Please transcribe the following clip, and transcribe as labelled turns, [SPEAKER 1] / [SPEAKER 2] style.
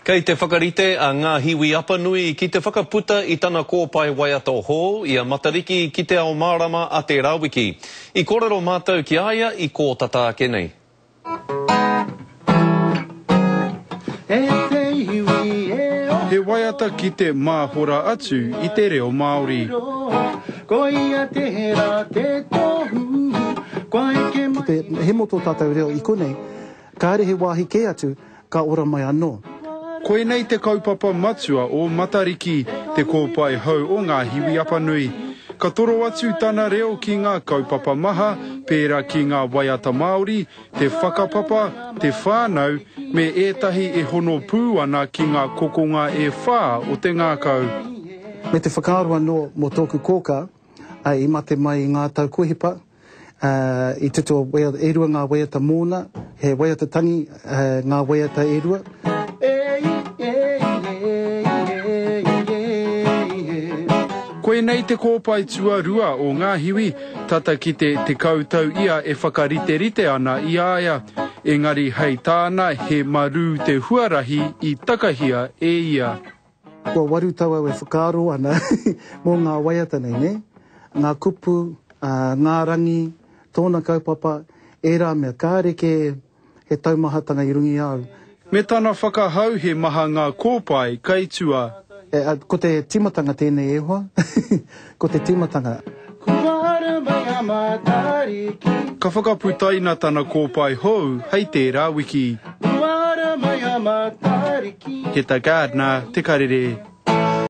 [SPEAKER 1] Kei te whakarite a Ngāhiwi Apanui ki te whakaputa i tana kōpae waiata hou i a Matariki ki te ao mārama a tērā wiki. I kōrero mātou ki a ia i kō tata ake nei.
[SPEAKER 2] He waiata ki te māhora atu i te reo Māori.
[SPEAKER 3] Ki te hemo tō tātou reo i konei, kāre he wāhi kē atu ka ora mai anō.
[SPEAKER 2] Koinei te kaupapa matua o Matariki, te kōpae hou o Ngāhiwi Apanui. Ka toro atu tana reo ki ngā kaupapa maha, pērā ki ngā waiata Māori, te whakapapa, te whānau, me ētahi e hono pū ana ki ngā kokonga e whā o te ngākau.
[SPEAKER 3] Me te whakaaro anō mō tōku kōkā i mate mai i ngā tau kua hipa, I tito e rua ngā waiata mōna, he waiata tangi ngā waiata e rua.
[SPEAKER 2] Koinei te kōpae tuarua o Ngāhiwi, tata ki te 10 tau ia e whakariterite ana i a ia. Engari hei tāna he marū te huarahi i takahia e ia.
[SPEAKER 3] Kua 8 tau au e whakaaro ana mō ngā waiata nei, nē? Ngā kupu, ngā rangi, tōna kaupapa, ērā mea. Kāre kē he taumahatanga i runga i a au.
[SPEAKER 2] Me tana whakahau he maha ngā kōpae kai tua.
[SPEAKER 3] Ko te tīmatanga tēnei e hoa, ko te tīmatanga. Kua
[SPEAKER 2] ara mai a Matariki. Ka whakaputaina tana kōpae hou hei tērā wiki. Kua ara mai a Matariki. Heta Gardner, Te Karere.